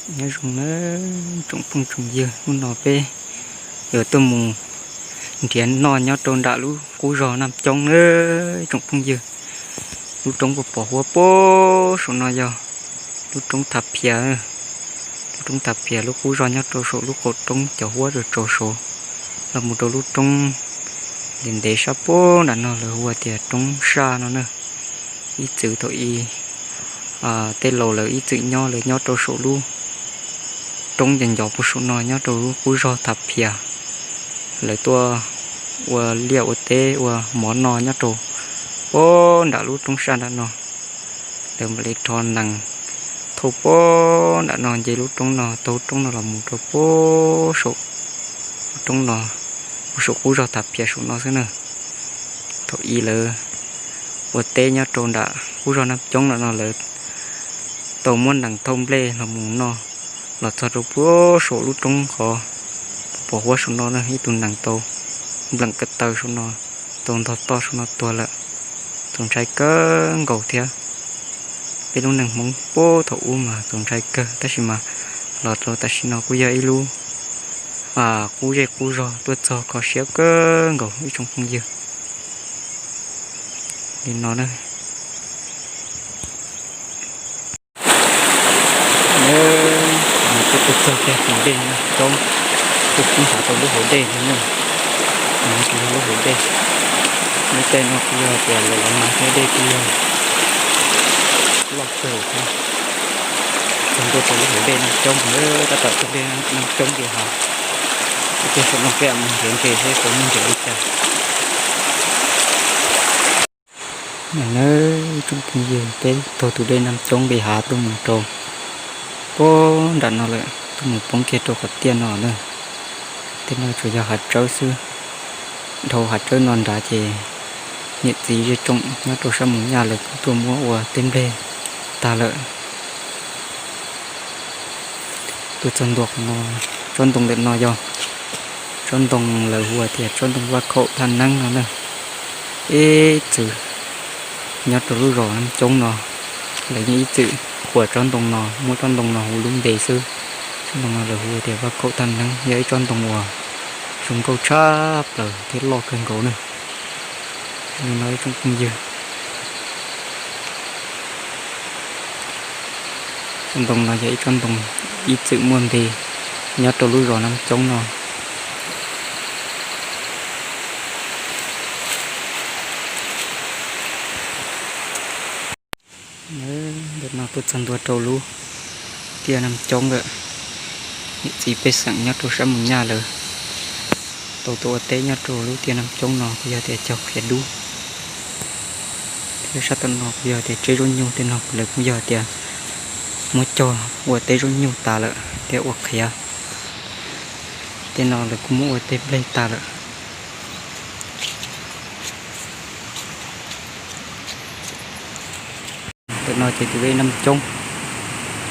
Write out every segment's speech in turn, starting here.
Nyob zoo nawb tsoom phooj tsoom ywg, hnub no peb yuav tuaj mus nrhiav noj nyob rau nram lub qub zog Naj Coob na tsoom phooj ywg. Lub roob puag pov huab puag saum no yog lub roob Thav Phias, lub roob Thav Phias lub qub zog nyob rau saum lub qaum roob cov huab rau tsaus saud los mus rau lub roob ntev ntev sab puag nram no lawv hu ua tias roob Saj no na. Ib txwm thaum ub tej laus lawv ib txwm nyob lawv nyob rau saum lub roob ncov ncov puag saum no nyob rau lub qub zog Thav Phias. Lawv tuaj ua liaj ua teb ua mov no nyob rau puag nram lub roob Saj nram no. Lawv mam li rho nees thauj puag nram no nce lub roob no, taug roob no los mus rau puag saum lub roob no, puag saum qub zog Thav Phias saum no xwb na. Thaum ub lawv ua teb nyob rau nram qub zog Naj Coob no no lawv tau muab nees thauj nplej los mus no, los txog rau puag saum lub roob qhov pov huab saum no na, ib tug nees tau npleem ko taw saum no, tau ntog toj saum no tuag lawm. Txaus ntshai kawg nkaus thiab. Peb lub neej Hmoob puag thaum ub mas txaus ntshai kawg tab sis mas los rau tam sim no kuj yog ib lub qub zej qub zog tuaj txog kho siab kawg nkaus ib tsoom phooj ywg. Li no na. Nws twb tuaj txog kiag tus dej Naj Coob, tuaj poob hav rau lub hauv dej no na. Nws yog lub hauv dej, lub caij no kuj yog tias lawv los mag thiab dej kuj yog loj kawg thiab. Txog ntua rau lub hauv dej Naj Coob, tab tom txog dej Naj Coob nqis hav. Ib pliag saum no peb mus nrhiav ntses seb puas muaj ntses li cas. Nawb tsoom phooj ywg, peb taug tus dej Naj Coob nqis hav tuaj mus rau puag nram no lawm, tuaj mus poob kiag rau qhov tiaj no na. Tej no tsuas yog hav tsawb xwb. Dhau hav tsawb no nrad ces niam txiv zej tsoom nyob rau sab mus nyaj lawv kuj tuaj muab ua tej nplej tag lawm. Tuaj txog ntua qhov no, tsob ntoo ntawm no yog tsob ntoo lawv hu tias tsob ntoo vaj khaum thaj neeb no na. Ib txwm nyob rau lub zos Naj Coob no, lawv yeej ib txwm qhuas tsob ntoo no, muab tsob ntoo no hu lub npe xwb. Tsob ntoo no lawv hu tias vaj khaum thaj neeb, yog ib tsob ntoo uas zoo nkauj tshaj plaws thiab loj kawg nkaus na. Li no ib tsoom phooj ywg, tsob ntoo no yog ib tsob ntoo ib txwm muaj npe nyob rau lub zos Naj Coob no. Ntawm no tuaj txog ntua rau lub tiaj Naj Coob lawm. Niam txiv pej xeem nyob rau sab mus nyaj lawv tau tuaj ua teb nyob rau lub tiaj Naj Coob no kuj yog tias cog qhiav dub, thiab sab tom no kuj yog tias tseb zaub nyuj, tej no lawv kuj yog tias muab cog ua teb zaub nyuj tas lawm thiab ua qhiav. Tej no lawv kuj muab ua tej nplej tas lawm. Ntawm no ces tus dej Naj Coob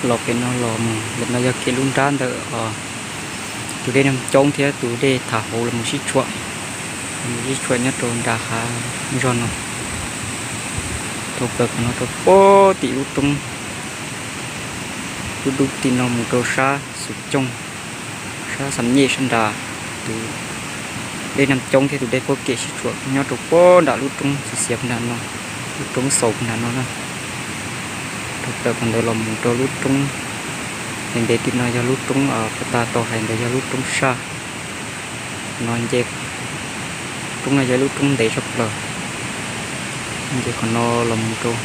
los pem no los mus, ntawm no yog kev lub nrab ntawm tus dej Naj Coob thiab tus dej Thav Hauv los mus sib tshuam, los mus sib tshuam nyob rau nram hav zog no, rau plaws qhov no rau puag tim lub roob dub dub tim no mus rau sab Xus Cooj, sab Xam Nyej sab nrad. Tus dej Naj Coob thiab tus dej Phuab Kem sib tshuam nyob rau puag nram lub roob xiav xiav nram no, lub roob xaus nram no na. Rau plaws qhov ntawd los mus rau lub roob ntev ntev tim no yog lub roob, pov tag tau hais ntawd yog lub roob Saj. Qhov no nce, roob no yog ib lub roob ntev tshaj plaws. Nce qhov no los mus rau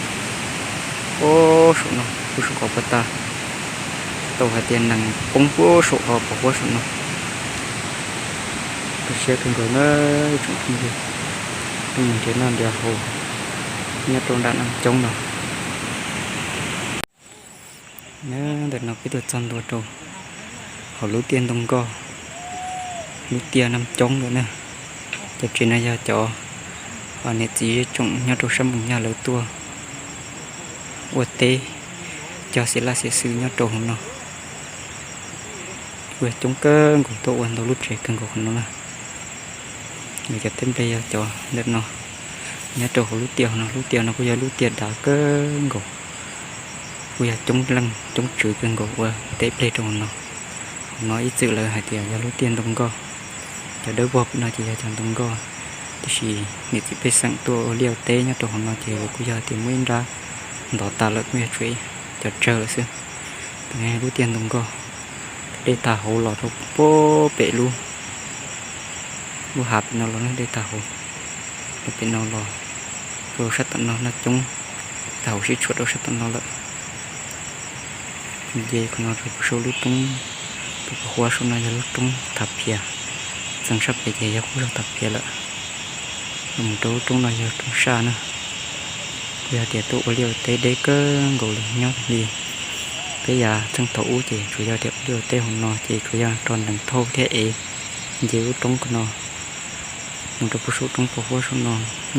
puag saum no, puag saum qhov pov tag, tau hais tias nees poob puag saum qhov pov huab saum no. Kho siab kawg nkaus na tsoom phooj ywg, tuaj mus nrhiav noj nrhiav haus nyob rau nram Naj Coob no. Ntawm no peb tuaj txog ntua rau hauv lub tiaj ntoo nkoj, lub tiaj Naj Coob lawm na. Cov tsev no yog cov niam txiv zej tsoom nyob rau sab mus nyaj lawv tuaj ua teb cog xiam laj xiam xwm nyob rau hauv no. Kuj coob kawg nkaus, tuaj ua ntau lub tsev kawg nkaus qhov no na. Nws cov teb nplej yog cov ntawm no, nyob rau hauv lub tiaj no, lub tiaj no kuj yog lub tiaj dav kawg nkaus. Kuj yog coob leej coob tswv kawg nkaus ua teb nplej rau hauv no. Hauv no ib txwm lawv hais tias yog lub tiaj ntoo nkoj. Cov dawb vog pem no ces yog cov ntoo nkoj, tiam sis niam txiv pej xeem tuaj ua liaj ua teb nyob rau hauv no ces lawv kuj yog tias muaj ib nrab ntov tas lawm, kuj yog tshuav cov tsawg lawm xwb. Pem no yog lub tiaj ntoo nkoj, dej tag hauv los rau puag pem lub, lub hav pem no los dej tag hauv, rau pem no los rau sab tom no, noj coob tag hauv sib tshuam rau sab tom no lawm. Nce qhov no rau puag saum lub roob, rau puag huab saum no yog lub roob Thav Phias, txeev sab pem ces yog qub zog Thav Phias lawm. Los mus rau lub roob no yog roob saj na. Kuj yog tias tuaj ua liaj ua teb deb kawg nkaus li, nyob li peb yav txheej thaum ub ces tsuas yog tias ua liaj ua teb hauv no ces tsuas yog rau nees thauj thiab ev nce lub roob ko no mus rau puag saum roob puag huab saum no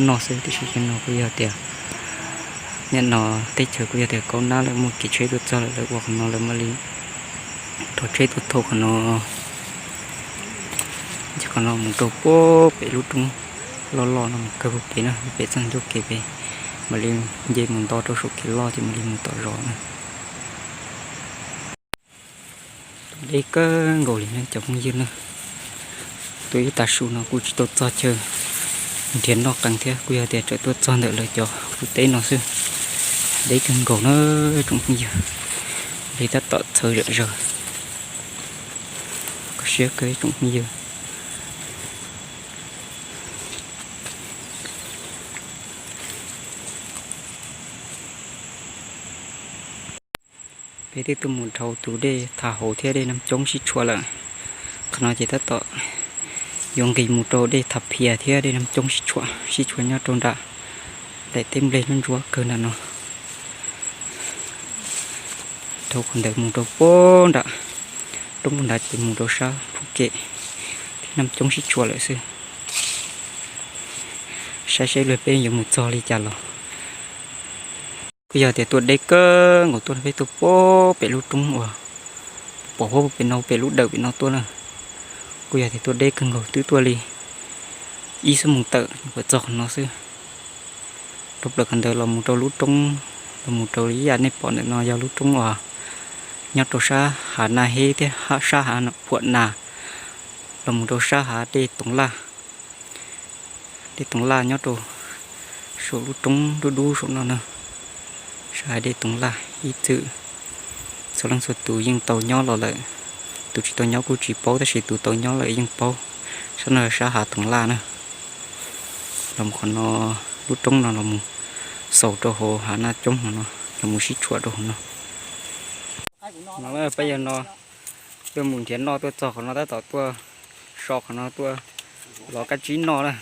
noj xwb, tiam sis tam sim no kuj yog tias nim no teb chaws kuj yog tias kaub nab lawm, muaj kev tsheb tuaj txog lawm, lawv ua qhov no lawv mam li rau tsheb tuaj thauj qhov no. Ces qhov no mus rau puag pem lub roob loj loj no mus kawg puag pem na, pem txoj ncauj kev pem, mam li nce mus nto rau saum kev loj ces mam li mus tom zos na. Deb kawg nkaus li cov phooj ywg na. Tuaj ib tag su no kuj tsis tau txog chaw nrhiav noj qees thiab, kuj yog tias tseem tuaj txog ntawm lawv cov qub teb no xwb. Deb kawg nkaus na tsoom phooj ywg, li tab tom txhawv zom zaws. Kho siab kawg tsoom phooj ywg. Peb twb tuaj mus dhau tus dej Thav Hauv thiab dej Nab Coob sib tshuam lawm. Qhov no ces tab tom yuav nqis mus rau dej Thav Phias thiab dej Nab Coob sib tshuam, sib tshuam nyob rau nram daim teb nplej ntsuab ntsuab kawg nram no. Dhau qhov ntawd mus rau puag nram roob puag nrad ces mus rau sab Phuj Kem thiab Nab Coob sib tshuam lawm xwb. Saib seb luag peb yuav mus txog li cas los. Kuj yog tias tuaj deb kawg nkaus tuaj, peb tuaj puag pem lub roob uas pom huab pem no, pem lub dawm pem no tuaj na. Kuj yog tias tuaj deb kawg nkaus, twb tuaj li ib xuab moos tawm puas txog qhov no xwb. Rau plaws qhov ntawd los mus rau lub roob, los mus rau li ib yam nej pom ntawm no yog lub roob uas nyob rau sab hav Naj Heb thiab sab hav Phuam Nas, los mus rau sab hav dej Toov Laj. Dej Toov Laj nyob rau saum lub roob dub dub saum no na. Sab hav dej Toov Laj ib txwm txhua leej txhua tus yeej tau nyob los lawm. Tus tsis tau nyob kuj tsis paub, tab sis tus tau nyob lawm yeej paub. Sab no sab hav Toov Laj na. Los qhov no, lub roob no los mus xaus rau hauv hav Naj Coob no, los mus sib tshuam rau hauv no. No peb yog no tuaj mus nrhiav noj tuaj txog qhov no tab tom tuaj so qhov no tuaj lov kab tsib noj na.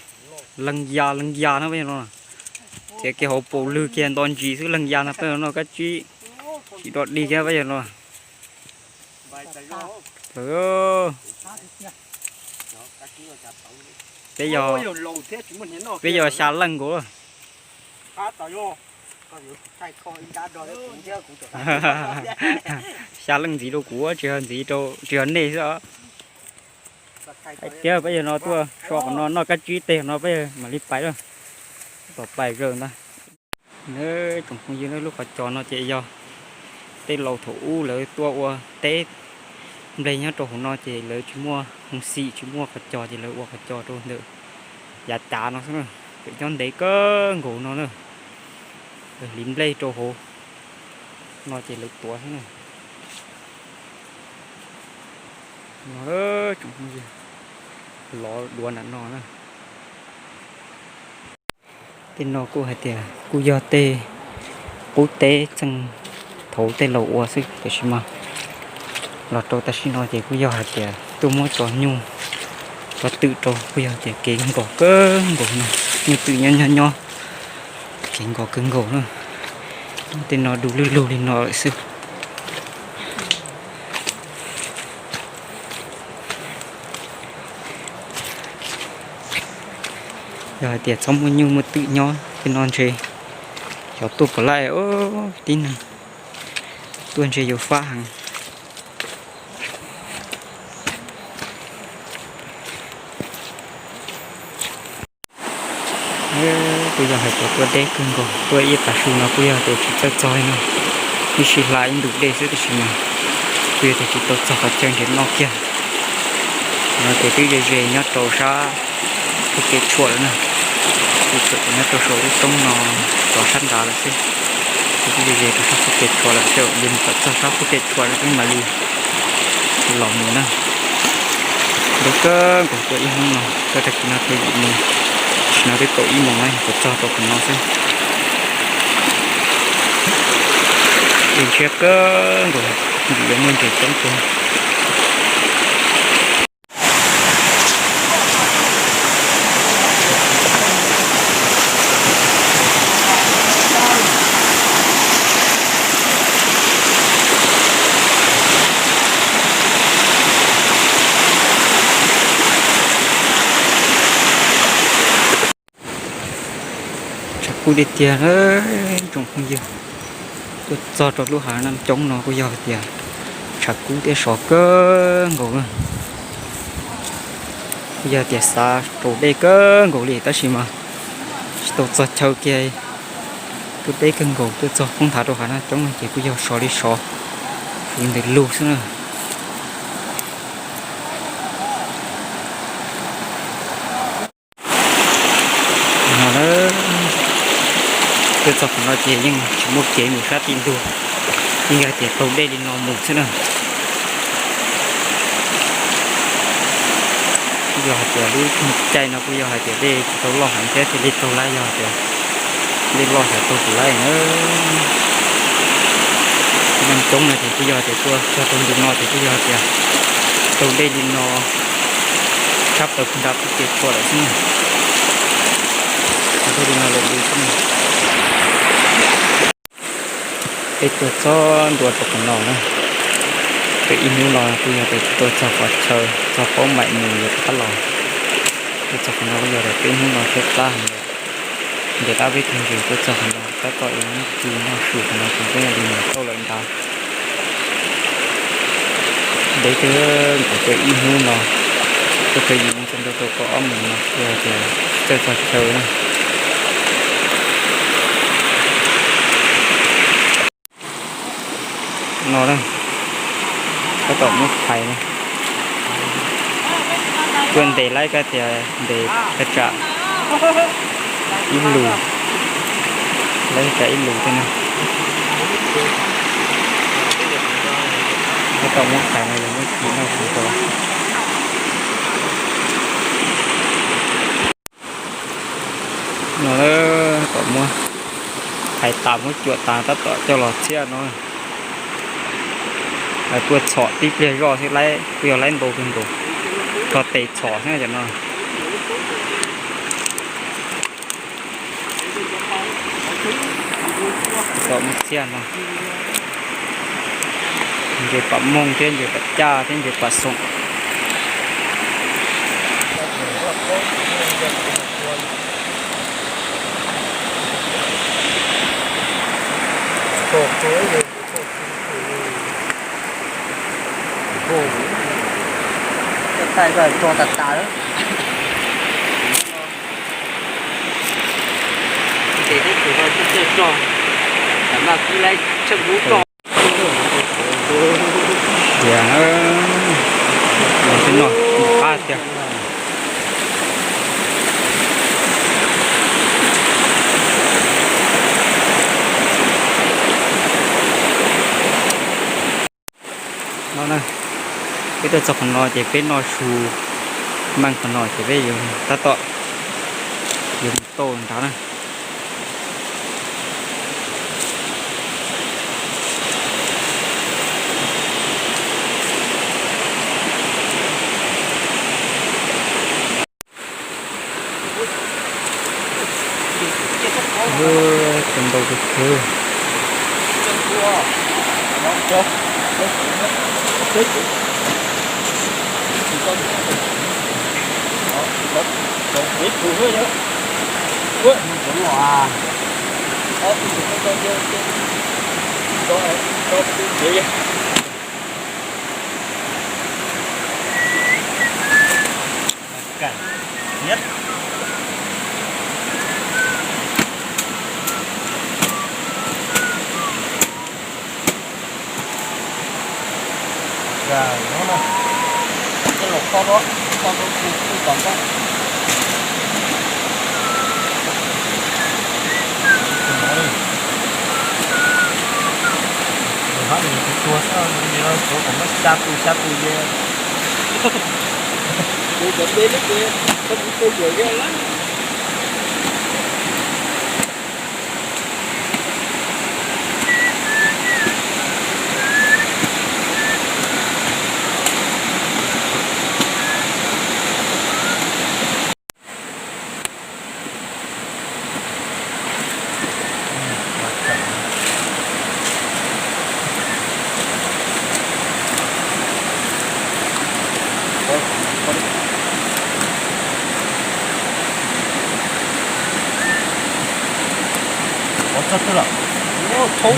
Leeg ya leeg ya no peb yog no. Thiab kev hauv paus lwg kiag nto ntsis xwb, leeg ya no peb yog noj kab tsib. Tsis dog dig kiag peb yog no. Peb yog, peb yog xya leej nkaus. Xya leej ntxiv rau kuv, tsis yog ntxiv rau, tsis yog nej xwb os. Hais tias peb yog no tuaj so qhov no noj kab tsib teg no peb mam li pais lawm. Tom pais zaws ntag. Tsoom phooj ywg, lub qhov cos no ces yog tej laus thaum ub lawv tuaj ua teb nplej nyob rau hauv no ces lawv tsis muaj hoob xim, tsis muaj qhov cos ces lawv ua qhov cos rau ntawm yav cav no xwb na. Ces nyob ntev kawg nkaus no na, hliv nplej rau hauv no ces lawv tuav xwb na. No tsoom phooj ywg, lov duav nram no na. Tej no kuj hais tias kuj yog tej qub teb txheej thaum ub tej laus ua xwb, tiam sis mas los rau tam sim no ces kuj yog hais tias tuaj muab tso nyuj tso twm rau, kuj yog tias kev nkos kawg nkaus no, nyuj twm nyob nyob nyob, kev nkos kawg nkaus na. Tej no du lug lug li no lawm xwb. Yog hais tias txhob muaj nyuj muaj twm nyob tej no ntshe xyov tuaj puas laij os tib neeg, tuaj ntshe yuav fab heev. Kuj yog hais tias tuaj deb kawg nkaus, tuaj ib tav su no kuj yog tias tsis txawj txog li no. Ib sij hla ib ntus dej xwb tab sis mas kuj yog tias tsis tau txog qhov chaw nrhiav noj kiag. No ces twb ze ze nyob rau sab pub kev tshuam lawm na. Kuj txawm nyob rau saum lub roob no rov sab nrad lawm xwb. Ces twb ze ze rau sab pub kev tshuam lawm, ces yog mus kom txog sab pub kev tshuam lawm peb mam li los mus na. Ntuj kawg nkaus tuaj ib hnub no, tuaj tag kis no thiaj li mus, tam sim no twb kaum ib moos na, yog txog rau qhov no xwb. Ces ntshiab kawg nkaus, ntim yuav muaj ntses coob kawg. Tshav kub tiag tiag na tsoom phooj ywg. Tuaj txog rau lub hav naj coob no kuj yog hais tias tshav kub thiab sov kawg nkaus na. Kuj yog tias xav raus dej kawg nkaus li tab sis mas tsis tau txog chaw kiag. Tuaj deb kawg nkaus, tuaj txog poob nthav rau hav naj coob no ces kuj yog sov li sov, sov li ntawm lug xwb na. No, tuaj txog qhov no ces yeej tsis muaj kev mus sab tim ntug, yeej yog hais tias taug dej li no mus xwb na. Kuj yog hais tias lub caij no kuj yog hais tias dej tsis tau loj heev thiab thiaj li taug laib, yog hais tias dej loj xyov taug puas laib na. Naj coob no ces kuj yog tias tuaj txog rau ntu no ces kuj yog tias taug dej li no tshab plaws puag nrad pub kev tshuam lawm xwb na. Taug dej li no lawm li xwb na. Peb tuaj txog ntua rau qhov no na, peb ib hnub no kuj yog tias tsis tau txog qhov chaw txog paub maim mus yuav rov qab los. Tuaj txog qhov no kuj yog tias peb hnub no thiab plab heev. Ntes qab peb tug ntses tuaj txog qhov no tab tom yuav muab ci noj su qhov no ces peb mam li mus tauj lawm ntag. Deb kawg nkaus, tuaj ib hnub no, tuaj chaw yim moos txog ntua rau kaum ob moos no kuj yog tias tsis txawj txog chaw na. No na, tab tom muab phais na. Tuaj ntes laib kab tias ntes kab tsam ib lus, laib kab tsam ib lus thiab na. Tab tom muab phais no yog muab ci noj su rau. No tab tom muab phais tas muab cuam tas tab tom coj los txiab no. Tuaj txhom tib pliag zoj xwb, kuj yog laib ntau kawg nkaus, rho tes txhom xwb cov no. Tom muab txiab no, ntses pam mooj thiab ntses pam caj thiab ntses pam xoom. Coj taij koj tso tas tas lawm. Ntes teb chaws no coj tso, tam maj kwv laib tsheej lub roj. Tias, no twb noj qab tiag. No na, peb tuaj txog qhov no ces peb noj su meej qhov no ces peb yuav tab tom yuav mus tauj nrad na. Tus ntau kawg kawg. Tus hab nws tus tuag xwb, nws los tsuav kom muab xya tus xya tus ces. Kuv cov dej lub ces tau kuv tus yuam yog lawm.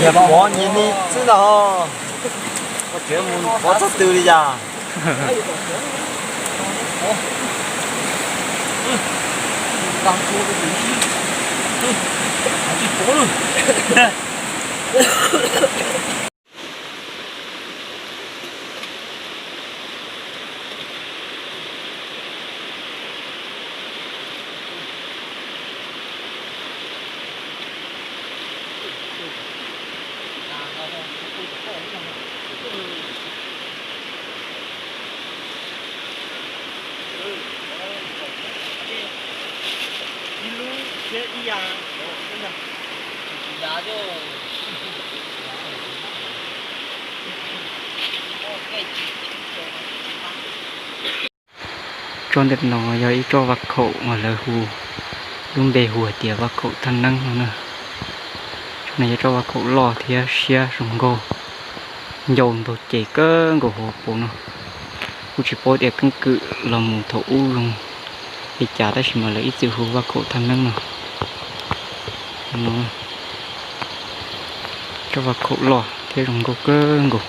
Yog pov nyis li xwb ntag. Koj tseem mus pov txhob tw li cas. Tsob ntawm no yog ib tsob vaj khaum uas lawv hu, lub npe hu hais tias vaj khaum thaj neeb no na. Tsob no yog tsob vaj khaum loj thiab siab zoo nkauj, ncau ntaug ces kawg nkaus hauv paus no. Kuj tsis paub tias keeb kwm los mus thaum ub zoo li cas tab sis mas lawv ib txwm hu vaj khaum thaj neeb no. Tsob vaj khaum loj thiab zoo nkauj kawg nkaus.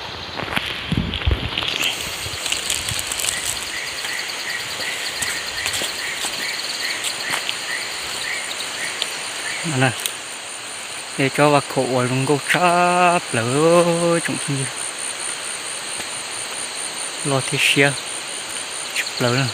Tsob vaj khaum uas zoo nkauj tshaj plaws tsoom phooj ywg, loj thiab siab tshaj plaws na.